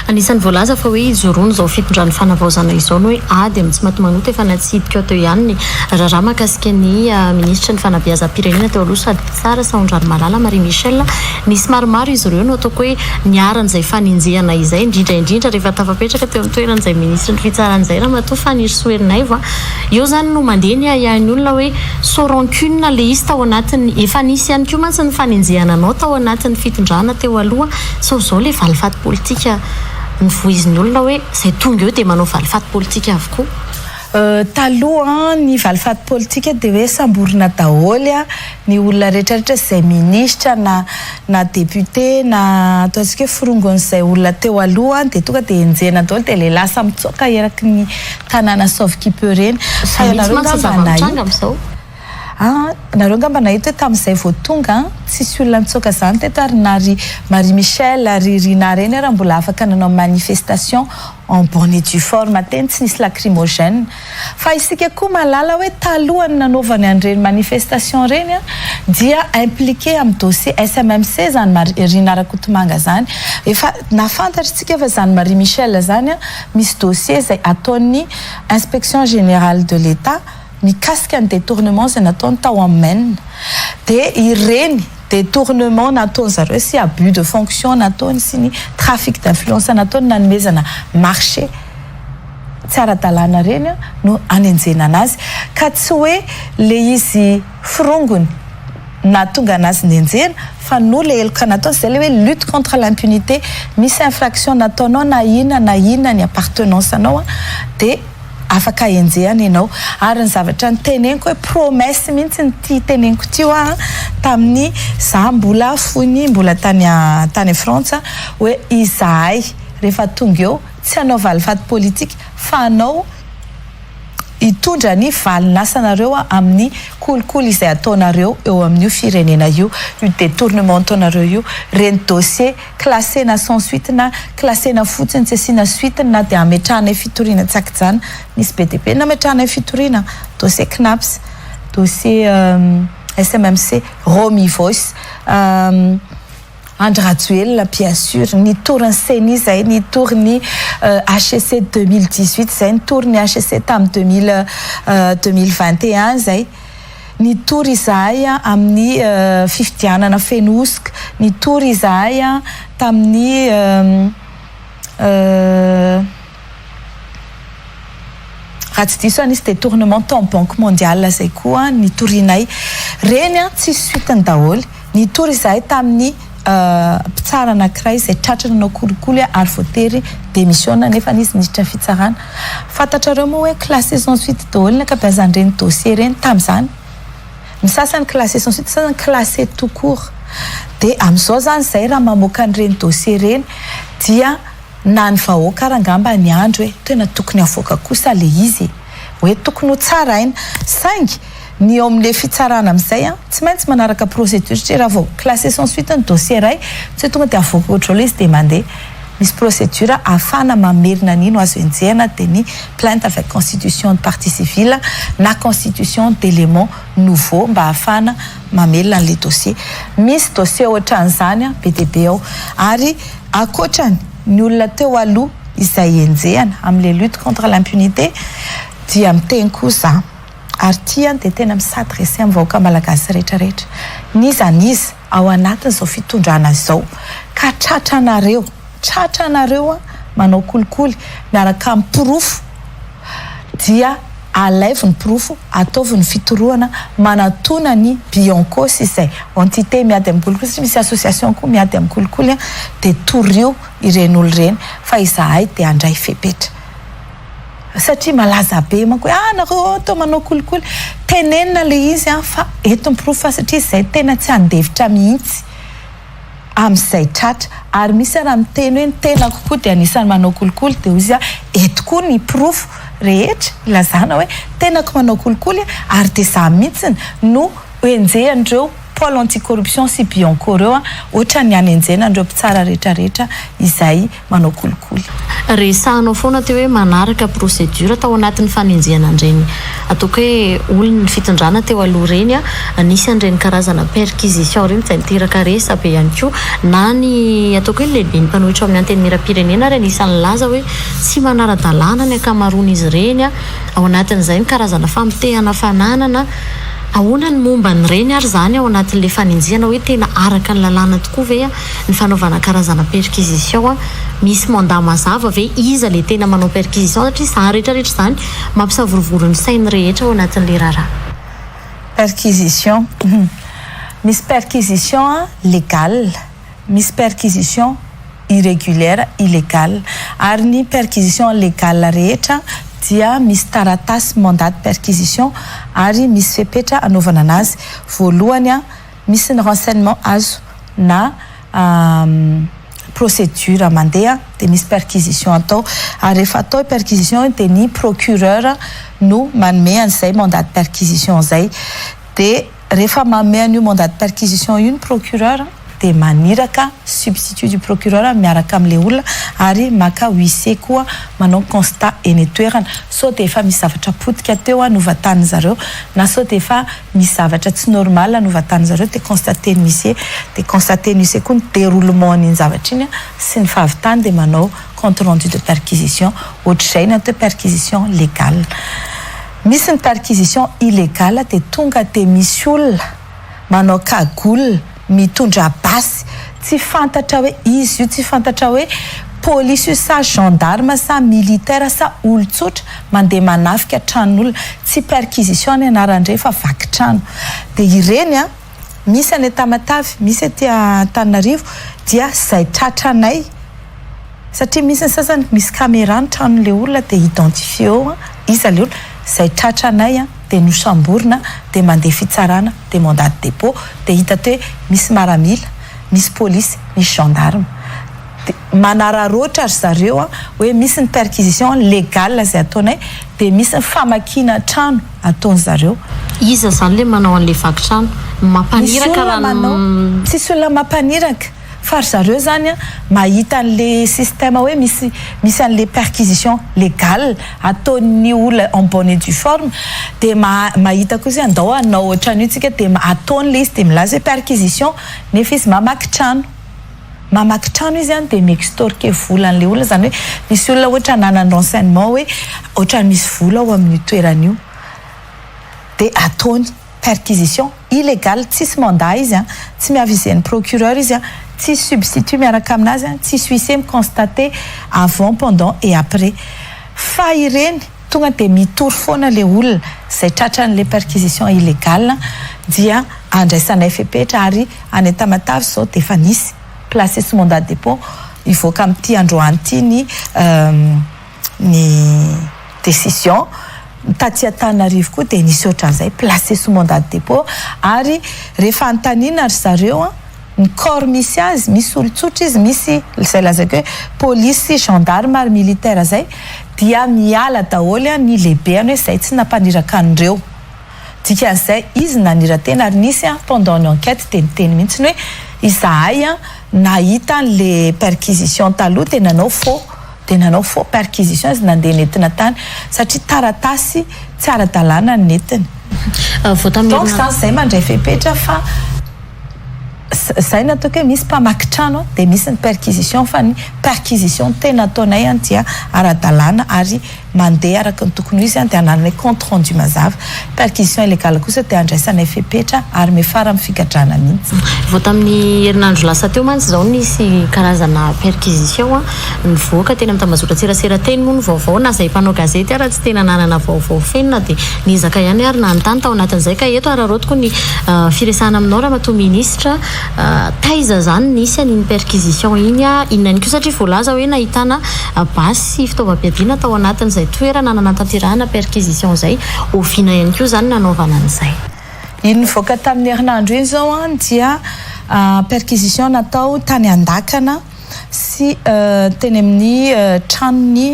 Anisan'ny voalaza fa hoe ijoroana izao fitondran'ny fanavaozana izao ny hoe ady amin'ny tsimatimanota efa natsidika teo ihany ny raharaha mahakasika ny minisitry ny fanabeazam-pirenena teo aloha sady mpitsara Sahondrarimalala Marie Michelle. Nisy maromaro izy ireo no ataoko hoe niharan'izay fanenjehana izay indrindra indrindra rehefa tafapetraka teo amin'ny toeran'izay minisitry ny fitsarana izay Ramatoa Fanirisoa Ernaivo. Eo izany no mandeha ny ahiahin'ny olona hoe sao rancune ilay izy tao anatin'ny, efa nisy ihany koa mantsy ny fanenjehana anao tao anatin'ny fitondrana teo aloha, sao izao ilay valifaty politika novoizin'ny olona hoe izay tonga eo dia manao valifaty politika avokoa. Taloha ny valifaty politika dia hoe samborina daholo ny olona rehetra rehetra izay minisitra na na député na ataontsika hoe forongon'izay olona teo aloha dia tonga dia enjehina daholo dia ilay lasa mitsoaka eraky ny tanàna sauve qui peut ireny. Fa ianareo angamba nahita. Ah, nareo angamba nahita hoe tamin'izay vao tonga tsisy olona nitsoaka izany teto ary na ry Marie Michelle ry Rinah ireny ara mbola afaka nanao manifestation en bonne et due forme teny tsy nisy lacrymogène. Fa isika koa mahalala hoe talohan'ny nanaovany an'ireny manifestation ireny dia impliqué amin'ny dossier SMMC izany Marie Rinah Rakotomanga izany. Efa nahafantatr'tsika fa izany Marie Michelle izany misy dossier izay ataon'ny inspection générale de l'Etat mikasika ny détournement izay nataony tao amin'ny men. Dia ireny détournement nataony zareo sy abus de fonction nataony sy ny trafic d'influence nataony nanomezana marché tsy ara-dalàna ireny no anenjehina anazy. Ka tsy hoe le izy forongony nahatonga anazy nenjehina fa noho le heloka nataony, zay le hoe lutte contre l'impunité, misy infraction nataonao na inona na inona ny appartenance anao dia afaka enjehana ianao. Ary ny zavatra niteneniko hoe promesse mihitsy ity teneniko ity hoa tamin'ny za mbola fony mbola tany tany Frantsa hoe izahay rehefa tonga eo tsy hanao valifaty politika fa hanao hitondra ny valin'asanareo amin'ny kolikoly izay ataonareo eo amin'io firenena io, io détournement ataonareo io, ireny dossier classena sans suite na classena fotsiny tsy asiana suite na dia ametrahanay fitoriana tsy ankijana, nisy be dia be nametrahanay fitoriana, dossier Cnaps, dossier SMMC, Romy Voice, Andry Rajoelina bien sur, nitory ny Ceni izay, nitory ny HCC 2018 izay, nitory ny HCC tamin'ny 2021 izay. Nitory izahay amin'ny fifidianana feno hosoka. Nitory izahay tamin'ny raha tsy diso aho nisy détournement tao amin'ny banque mondiale izay koa nitorianay. Ireny tsisy suite-ny daholo. Nitory izahay tamin'ny mpitsara anankiray izay tratra nanao kolikoly ary voatery démissionne nefa izy niditra fitsarana. Fantatrareo moa hoe classé sans suite daholo ny ankabeazan'ireny dossier ireny tamin'izany. Ny sasany classé sans suite, ny sasany classé tout court. Dia amin'izao izany izay raha mamoaka an'ireny dossier ireny dia na ny vahoaka ary angamba niandry hoe tena tokony havoaka kosa ilay izy e! Hoe tokony ho tsaraina. Saingy ny eo amin'ilay fitsarana amin'izay an, tsy maintsy manaraka procédure satria raha vao classé sans suite ny dossier iray, tsy hoe tonga dia avoaka ohatr'izao ilay izy dia mandeha. Misy procédure ahafahana mamerina an'iny ho azo enjehina dia ny plainte avec constitution de partie civile na constitution d'éléments nouveaux mba ahafahana mamelona an'ilay dossier. Misy dossier ohatran'izany be dia be ao. Ary ankoatrany ny olona teo aloha izay enjehana amin'ilay lutte contre l'impunité dia miteny koa za ary ity an dia tena mi-s'adresser amin'ny vahoaka malagasy rehetra rehetra n'iza n'iza ao anatin'izao fitondrana izao ka tratranareo tratranareo an manao kolikoly miaraka amin'ny porofo dia alaivo ny porofo ataovy ny fitorohana manatona ny Bianco sy izay entité miady amin'ny kolikoly satria misy association koa miady amin'ny kolikoly an dia torio ireny olona ireny fa izahay dia handray fepetra satria malaza be manko hoe ah nareo toa manao kolikoly, tenenina ilay izy an fa eto ny porofo fa satria izay tena tsy handefitra mihitsy amin'izay tratra ary misy ara miteny hoe ny tenako koa dia anisan'ny manao kolikoly dia hoy izy eto koa ny porofo rehetra ilazana hoe tenako manao kolikoly ary dia za mihitsy no enjehan'ireo pôle anti-corruption sy Bianco ireo ohatran'ny hanenjehana an'ireo mpitsara rehetra rehetra izay manao kolikoly. Resahanao foana teo hoe manaraka procédure tao anatin'ny fanenjehana an'ireny ataoko hoe olon'ny fitondrana teo aloha ireny a, nisy an'ireny karazana perquisition ireny izay niteraka resabe ihany koa na ny ataoko hoe ny lehiben'ny mpanohitra ao amin'ny antenimierampirenena ary anisan'ny nilaza hoe tsy manara-dalàna ny ankamaroan'izy ireny a, ao anatin'izay ny karazana famotehana fananana. Ahoana ny momba an'ireny ary izany ao anatin'ilay fanenjehana hoe tena araka ny lalàna tokoa ve ny fanaovana karazana perquisition? Misy mandat mazava ve? Iza ilay tena manao perquisition? Satria izany rehetra rehetra izany mampisavorovoro ny sain'ny rehetra ao anatin'ilay raharaha. Perquisition. Misy perquisition légale, misy perquisition irrégulière, illégale. Ary ny perquisition légale rehetra dia misy taratasy mandat de perquisition ary misy fepetra anaovana anazy. Voalohany, misy ny renseignement azo na procédure mandeha dia misy perquisition atao. Ary rehefa atao perquisition dia ny procureur no manome an'izay mandat de perquisition izay. Dia rehefa manome an'io mandat de perquisition io ny procureur dia maniraka substitut du procureur miaraka amin'ilay olona ary maka huissier koa manao constat eny an-toerana. Sao dia efa misy zavatra potika teo novantanin zareo na sao dia efa misy zavatra tsy normal novantanin zareo dia constater-n'ny huissier, dia constater-n'ny huissier koa ny déroulement an'iny zavatra iny sy ny fahavitany dia manao compte rendu de perquisition. Ohatr'izay ny atao hoe perquisition légale. Misy ny perquisition illégale dia tonga dia misy olona manao cagoule mitondra basy tsy fantatra hoe izy io, tsy fantatra hoe polisy io sa gendarme sa militaire sa olon-tsotra mandeha manafika tranon'olona. Tsy perquisition ny anaran'ireny fa vaky trano. Dia ireny an, misy any Tamatave, misy aty Antananarivo dia izay tratranay satria misy ny sasany misy caméra ny tranon'ilay olona dia identifier eo iza ilay olona, izay tratranay an dia nosamborina dia mandeha fitsarana dia mandat de dépôt dia hita teo hoe misy maramila, misy polisy, misy gendarme. Dia manararaotra ry zareo an hoe misy ny perquisition légale izay ataonay dia misy ny famakiana trano ataon-dry zareo. Iza izany ilay manao an'ilay vaky trano? Misy Mampaniraka olona raha manao, ny. tsisy olona mampaniraka fa ry zareo izany an mahita an'ilay système hoe misy misy an'ilay perquisition légale ataon'ny olona en bonne et due forme dia mahita koa izy hoe andao hanao ohatran'io tsika dia ataony ilay izy dia milaza hoe perquisition nefa izy mamaky trano. Mamaky trano izy an dia mi-extorquer vola an'ilay olona, izany hoe misy olona ohatra ananany renseignement hoe ohatran'ny misy vola ao amin'io toerana io dia ataony perquisition illegale, tsisy mandat izy an, tsy mi-aviser ny procureur izy an, tsisy substitut miaraka aminazy an, tsisy huissier mi-constater avant, pendant et après. Fa ireny tonga dia mitory foana ilay olona izay tratran'ilay perquisition illegale dia andraisanay fepetra ary any Tamatave izao dia efa nisy placé sous mandat de dépôt hivoaka amin'ity androany ity ny ny décision. Taty Antananarivo koa dia nisy ohatran'izay placé sous mandat de dépôt ary rehefa anontaniana ry zareo an, ny corps misy azy, misy olon-tsotra izy, misy izay lazaiko hoe polisy, gendarme ary militaire izay dia miala daholo ny lehibeny hoe izay tsy nampaniraka an'ireo. Dikan'izay izy nanira-tena ary nisy pendant ny enquête dia niteny mihitsy hoe izahay nahita an'le perquisition taloha dia nanao faux, dia nanao faux perquisition izy nandeha nentina tany satria taratasy tsy ara-dalàna ny nentiny. Vao tamin'ny Donc herinandro. izany izay mandray fepetra fa izay no ataoko hoe misy mpamaky trano dia misy ny perquisition fa ny perquisition tena ataonay dia ara-dalàna ary mandeha araka ny tokony ho izy dia anananay compte rendu mazava. Perquisition illégale kosa dia andraisanay fepetra ary miafara amin'ny figadrana mihitsy. Vao tamin'ny herinandro lasa teo mantsy izao nisy karazana perquisition nivoaka teny amin'ny tambazotran-tserasera teny moa ny vaovao na izay mpanao gazety ara tsy tena nanana vaovao feno na dia niezaka ihany ary nanontany tao anatin'izay ka eto araraotiko ny firesahana aminao ramatoa minisitra taiza izany nisy an'iny perquisition iny inona ihany koa satria voalaza hoe nahitana basy sy fitaovam-piadiana tao anatin'izay toerana nanatanterahana perquisition izay, oviana ihany koa izany nanaovana an'izay? Iny nivoaka tamin'ny herinandro iny izao dia perquisition natao tany Andakana sy teny amin'ny tranon'ny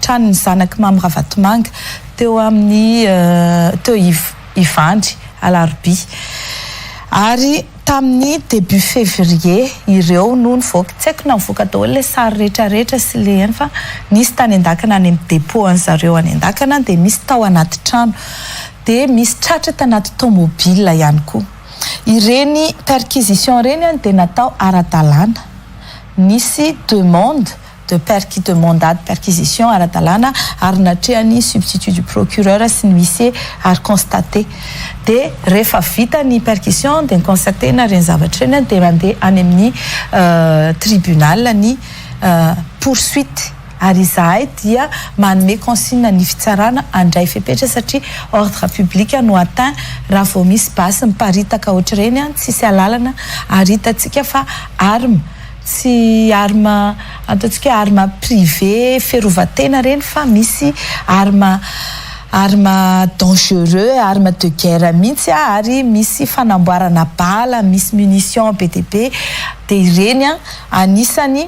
tranon'ny zanak'i Mamy Ravatomanga teo amin'ny teo Ivandry Alarobia ary. Tamin'ny début février ireo no nivoaka, tsy haiko na nivoaka daholo ilay sary rehetrarehetra sy ilay eny fa nisy tany Andakana any amin'ny dépôt an'zareo any Andakana dia misy tao anaty trano, dia misy tratra tanaty tomobile ihany koa. Ireny perquisition ireny dia natao ara-dalàna, nisy demande de perqui de mandat de perquisition ara-dalàna ary natrehan'ny substitut du procureur sy ny huissier ary constaté. Dia rehefa vita ny perquisition dia ni-constater-na ireny zavatra ireny dia mandeha any amin'ny tribunal ny poursuite ary izahay dia manome consigne ny fitsarana handray fepetra satria ordre public no atteint raha vao misy basy miparitaka ohatr'ireny tsisy alalana ary hitantsika fa arme Tsy arme ataontsika hoe arme privé fiarovan-tena ireny fa misy arme arme dangereux, arme de guerre mihitsy ary misy fanamboarana bala, misy munitions be dia be dia ireny anisany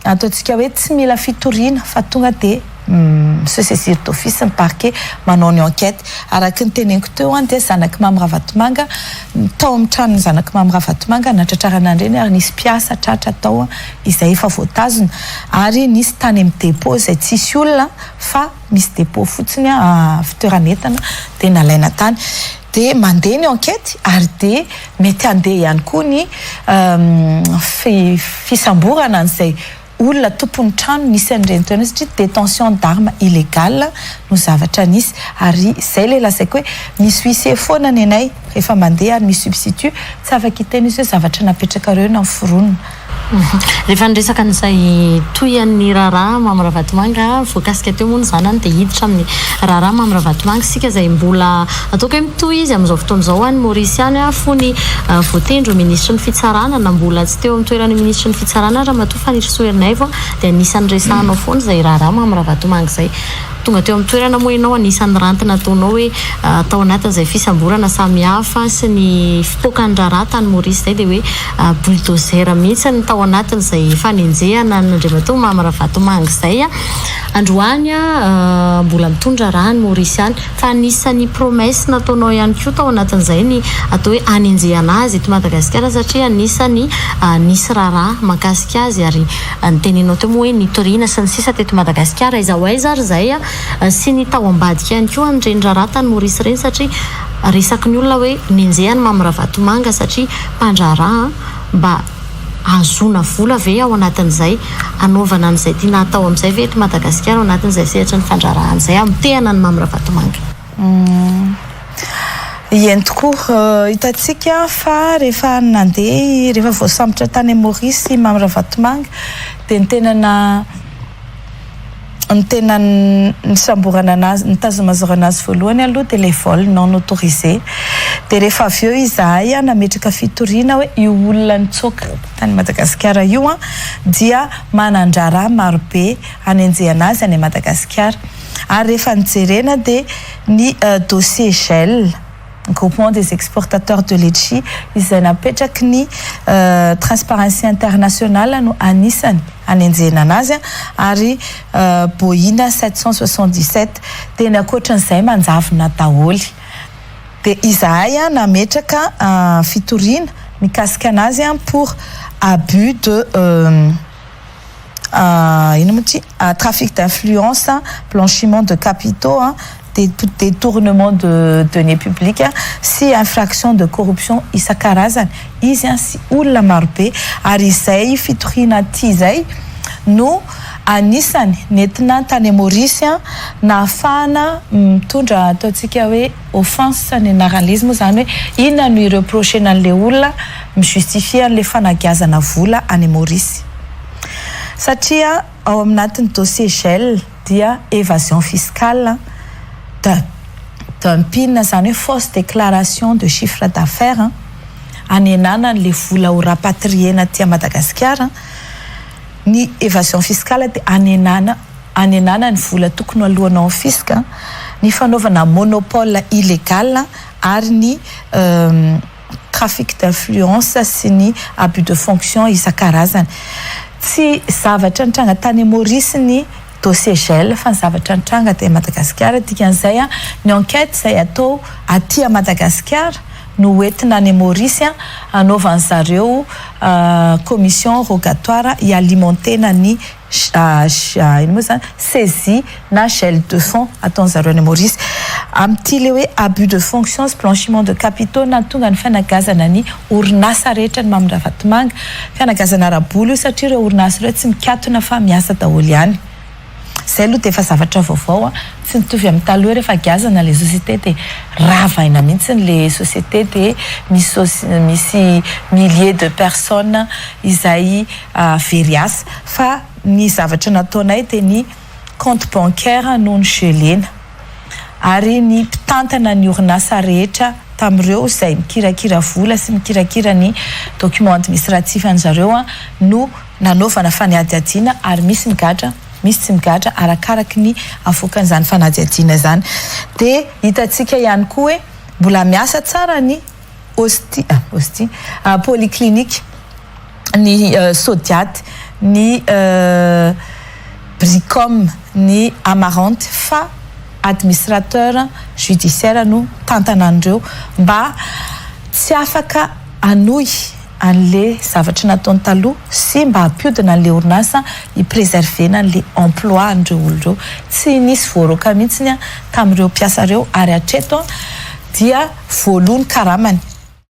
ataontsika hoe tsy mila fitoriana fa tonga dia se saisir d'office ny parquet manao ny enquête. Araka ny teneniko teo dia zanak'i Mamy Ravatomanga tao amin'ny tranon'ny zanak'i Mamy Ravatomanga natratrarana an'ireny ary nisy mpiasa tratra tao izay efa voatazona ary nisy tany amin'ny dépôt izay tsisy olona fa misy dépôt fotsiny fitoeran'entana dia nalaina tany. Dia mandeha ny enquête ary dia mety handeha ihany koa ny fisamborana an'izay olona tompon'ny trano nisy an'ireny toerana ireny satria détention d'armes illégale no zavatra nisy ary izay ilay lazaiko hoe misy huissier foana ny anay rehefa mandeha ary misy substitut tsy afaka hiteny izy hoe zavatra napetrakareo na noforonina. Rehefa niresaka an'izay tohian'ny raharaha Mamy Ravatomanga voakasika teo moa ny zanany dia hiditra amin'ny raharaha Mamy Ravatomanga isika izay mbola ataoko hoe mitohy izy amin'izao fotoana izao any Maurice any fony voatendry ho minisitry ny fitsarana na mbola tsy teo amin'ny toeran'ny minisitry ny fitsarana Ramatoa Fanirisoa Ernaivo dia anisan'ny resahanao foana izay raharaha Mamy Ravatomanga izay. Tonga teo amin'ny toerana moa ianao anisan'ny ranty nataonao hoe tao anatin'izay fisamborana samihafa sy ny fipoakan'ny raharaha tany Maurice izay dia hoe bulldozer mihitsy ny tao anatin'izay fanenjehana an'Andriamatoa Mamy Ravatomanga izay. Androany mbola mitondra raharaha any Maurice any. Fa anisan'ny promesse nataonao ihany koa tao anatin'izay ny atao hoe hanenjehana azy eto Madagasikara satria anisan'ny nisy raharaha mahakasika azy ary nitenenao teo moa hoe nitoriana sy ny sisa teto Madagasikara. Aiza ho aiza ary izay sy ny tao ambadika ihany koa an'ireny raharaha tany Maurice ireny satria resaky ny olona hoe nenjehan'i Mamy Ravatomanga satria mpandraharaha mba Ahazoana vola ve ao anatin'izay? Hanaovana an'izay tiana hatao amin'izay ve eto Madagasikara ao anatin'izay sehatry ny fandraharahana izay hamotehana an'i Mamy Ravatomanga? Eny tokoa. Hitantsika fa rehefa nandeha, rehefa voasambotra tany Maurice i Mamy Ravatomanga dia ny tena na, Ny tena nisamborana anazy, nitazomazorana azy voalohany aloha dia ilay vol non autorisé. Dia rehefa avy eo izahay nametraka fitoriana hoe io olona nitsoaka tany Madagasikara io dia manan-draharaha marobe hanenjehana azy any Madagasikara. Ary rehefa nijerena dia ny dossier gel. Groupement des exportateurs de letchis izay napetraky ny Transparency International no anisany anenjehina anazy ary Boeing 777 dia ny ankoatran'izay manjavona daholo dia izahay nametraka fitoriana mikasika anazy pour abus de inona moa ity trafic d'influence, blanchiment de capitaux, détournement de deniers publics sy infraction de corruption isan-karazany izy sy olona marobe ary izay fitoriana aty izay no anisany nentina tany Maurice nahafahana mitondra ataontsika hoe offense ny anaran'ilay izy moa izany hoe inona no hi-reprocher-na an'ilay olona mi-justifier an'ilay fanagiazana vola any Maurice satria ao aminatin'ny dossier gel dia évasion fiscale, dumping izany hoe fausse déclaration de chiffre d'affaires hanenana an'ilay vola ho rapatrier-na aty Madagasikara, ny évasion fiscale dia hanenana hanenana ny vola tokony ho aloanao amin'ny fisc, ny fanaovana monopole illégal ary ny trafic d'influence sy ny abus de fonction isan-karazany. Tsy zavatra nitranga tany Maurice ny dossier gel fa ny zavatra nitranga teny Madagasikara, dikan'izay ny enquête izay atao aty Madagasikara. no hoentina any Maorisy hanaovan'zareo commission rogatoire hi-alimentena ny ino moa zany, saisie na gel de fonds ataon'zareo any Maorisy. Amin'ity le hoe abus de fonction sy blanchiment de capitaux na tonga ny fanagazana ny orinasa rehetra ny Mamy Ravatomanga, fanagazana ara-bola io, satria ireo orinasa ireo tsy mikatona fa miasa daholo ihany. Zay aloha de efa zavatra vaovao a, tsy mitovy amin'ny taloha, rehefa giazana le société de ravaina mihitsy le société, de misy milliers de personnes izay very asa. Fa ny zavatra nataonay de ny compte bancaire no ny gelena, ary ny mpitantana ny orinasa rehetra tamin'ireo izay mikirakira vola sy mikirakira ny document administratif an'zareo a no nanaovana fanadihadiana, ary misy migadra, misy tsy migadra, arakaraky ny avoakan'izany fanadihadiana zany. De hitantsika ihany koa hoe mbola miasa tsara ny osti polyclinique, ny Sodiat, ny Bricom, ny Amarante, fa administrateur judiciaire no tantana an'ireo mba tsy afaka anohy an'le zavatra nataony taloha sy mba hampiodina an'le orinasa, hi-préservena an'le emploi an'ireo olo ireo. Tsy nisy voaroaka mihitsiny a tamin'ireo mpiasa reo, ary hatreto a dia voaloha ny karamany.